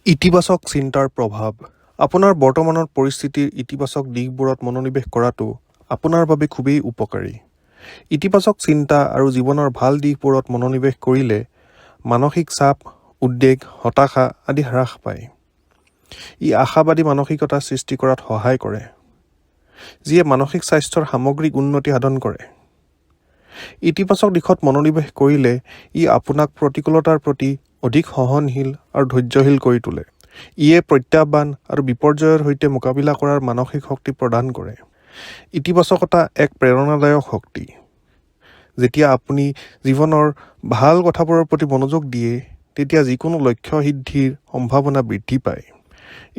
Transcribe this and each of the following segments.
ইতিবাচক চিন্তাৰ প্ৰভাৱ। আপোনাৰ বৰ্তমানৰ পৰিস্থিতিৰ ইতিবাচক দিশবোৰত মনোনিৱেশ কৰাটো আপোনাৰ বাবে খুবেই উপকাৰী। ইতিবাচক চিন্তা আৰু জীৱনৰ ভাল দিশবোৰত মনোনিৱেশ কৰিলে মানসিক চাপ, উদ্বেগ, হতাশা আদি হ্ৰাস পায়। ই আশাবাদী মানসিকতা সৃষ্টি কৰাত সহায় কৰে, যিয়ে মানসিক স্বাস্থ্যৰ সামগ্ৰিক উন্নতি সাধন কৰে। ইতিবাচক দিশত মনোনিৱেশ কৰিলে ই আপোনাক প্ৰতিকূলতাৰ প্ৰতি অধিক সহনশীল আৰু ধৈৰ্যশীল কৰি তোলে। ইয়ে প্ৰত্যাহ্বান আৰু বিপৰ্যয়ৰ সৈতে মোকাবিলা কৰাৰ মানসিক শক্তি প্ৰদান কৰে। ইতিবাচকতা এক প্ৰেৰণাদায়ক শক্তি। যেতিয়া আপুনি জীৱনৰ ভাল কথাবোৰৰ প্ৰতি মনোযোগ দিয়ে, তেতিয়া যিকোনো লক্ষ্য সিদ্ধিৰ সম্ভাৱনা বৃদ্ধি পায়।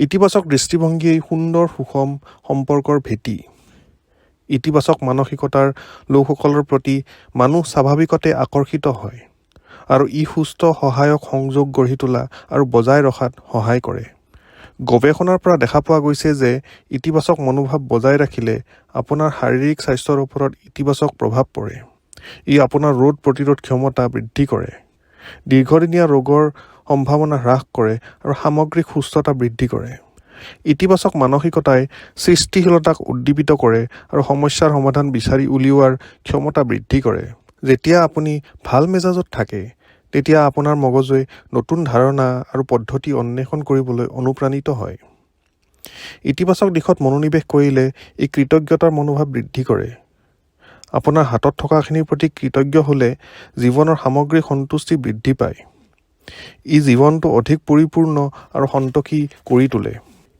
ইতিবাচক দৃষ্টিভংগীয়েই সুন্দৰ সুষম সম্পৰ্কৰ ভেটি। ইতিবাচক মানসিকতাৰ লোকসকলৰ প্ৰতি মানুহ স্বাভাৱিকতে আকৰ্ষিত হয় আৰু ই সুস্থ সহায়ক সংযোগ গঢ়ি তোলা আৰু বজাই ৰখাত সহায় কৰে। গৱেষণাৰ পৰা দেখা পোৱা গৈছে যে ইতিবাচক মনোভাৱ বজাই ৰাখিলে আপোনাৰ শাৰীৰিক স্বাস্থ্যৰ ওপৰত ইতিবাচক প্ৰভাৱ পৰে। ই আপোনাৰ ৰোগ প্ৰতিৰোধ ক্ষমতা বৃদ্ধি কৰে, দীৰ্ঘদিনীয়া ৰোগৰ সম্ভাৱনা হ্ৰাস কৰে আৰু সামগ্ৰিক সুস্থতা বৃদ্ধি কৰে। ইতিবাচক মানসিকতাই সৃষ্টিশীলতাক উদ্দীপিত কৰে আৰু সমস্যাৰ সমাধান বিচাৰি উলিওৱাৰ ক্ষমতা বৃদ্ধি কৰে। যেতিয়া আপুনি ভাল মেজাজত থাকে, তেতিয়া আপোনাৰ মগজুৱে নতুন ধাৰণা আৰু পদ্ধতি অন্বেষণ কৰিবলৈ অনুপ্ৰাণিত হয়। ইতিবাচক দিশত মনোনিৱেশ কৰিলে ই কৃতজ্ঞতাৰ মনোভাৱ বৃদ্ধি কৰে। আপোনাৰ হাতত থকাখিনিৰ প্ৰতি কৃতজ্ঞ হ'লে জীৱনৰ সামগ্ৰিক সন্তুষ্টি বৃদ্ধি পায়। ই জীৱনটো অধিক পৰিপূৰ্ণ আৰু সন্তোষী কৰি তোলে।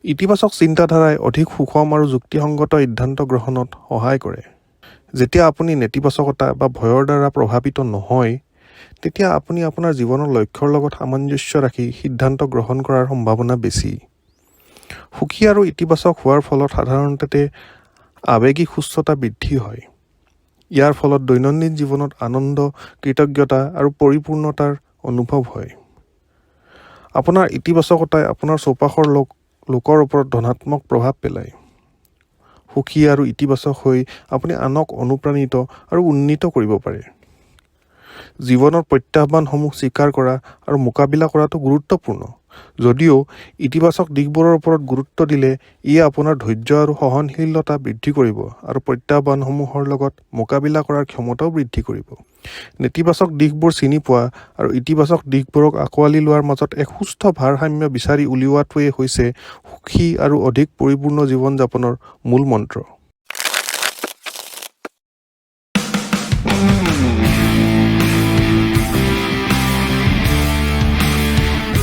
ইতিবাচক চিন্তাধাৰাই অধিক সুষম আৰু যুক্তিসংগত সিদ্ধান্ত গ্ৰহণত সহায় কৰে। যেতিয়া আপুনি নেতিবাচকতা বা ভয়ৰ দ্বাৰা প্ৰভাৱিত নহয়, তেতিয়া আপুনি আপোনাৰ জীৱনৰ লক্ষ্যৰ লগত সামঞ্জস্য ৰাখি সিদ্ধান্ত গ্ৰহণ কৰাৰ সম্ভাৱনা বেছি। সুখী আৰু ইতিবাচক হোৱাৰ ফলত সাধাৰণতে আৱেগিক সুস্থতা বৃদ্ধি হয়। ইয়াৰ ফলত দৈনন্দিন জীৱনত আনন্দ, কৃতজ্ঞতা আৰু পৰিপূৰ্ণতাৰ অনুভৱ হয়। আপোনাৰ ইতিবাচকতাই আপোনাৰ চৌপাশৰ লোকৰ ওপৰত ধনাত্মক প্ৰভাৱ পেলায়। সুখী আৰু ইতিবাচক হৈ আপুনি আনক অনুপ্ৰাণিত আৰু উন্নীত কৰিব পাৰে। জীৱনৰ প্ৰত্যাহ্বানসমূহ স্বীকাৰ কৰা আৰু মোকাবিলা কৰাটো গুৰুত্বপূৰ্ণ যদিও ইতিবাচক দিশবোৰৰ ওপৰত গুৰুত্ব দিলে ইয়ে আপোনাৰ ধৈৰ্য আৰু সহনশীলতা বৃদ্ধি কৰিব আৰু প্ৰত্যাহ্বানসমূহৰ লগত মোকাবিলা কৰাৰ ক্ষমতাও বৃদ্ধি কৰিব। নেতিবাচক দিশবোৰ চিনি পোৱা আৰু ইতিবাচক দিশবোৰক আঁকোৱালি লোৱাৰ মাজত এক সুস্থ ভাৰসাম্য বিচাৰি উলিওৱাটোৱেই হৈছে সুখী আৰু অধিক পৰিপূৰ্ণ জীৱন যাপনৰ মূল মন্ত্ৰ।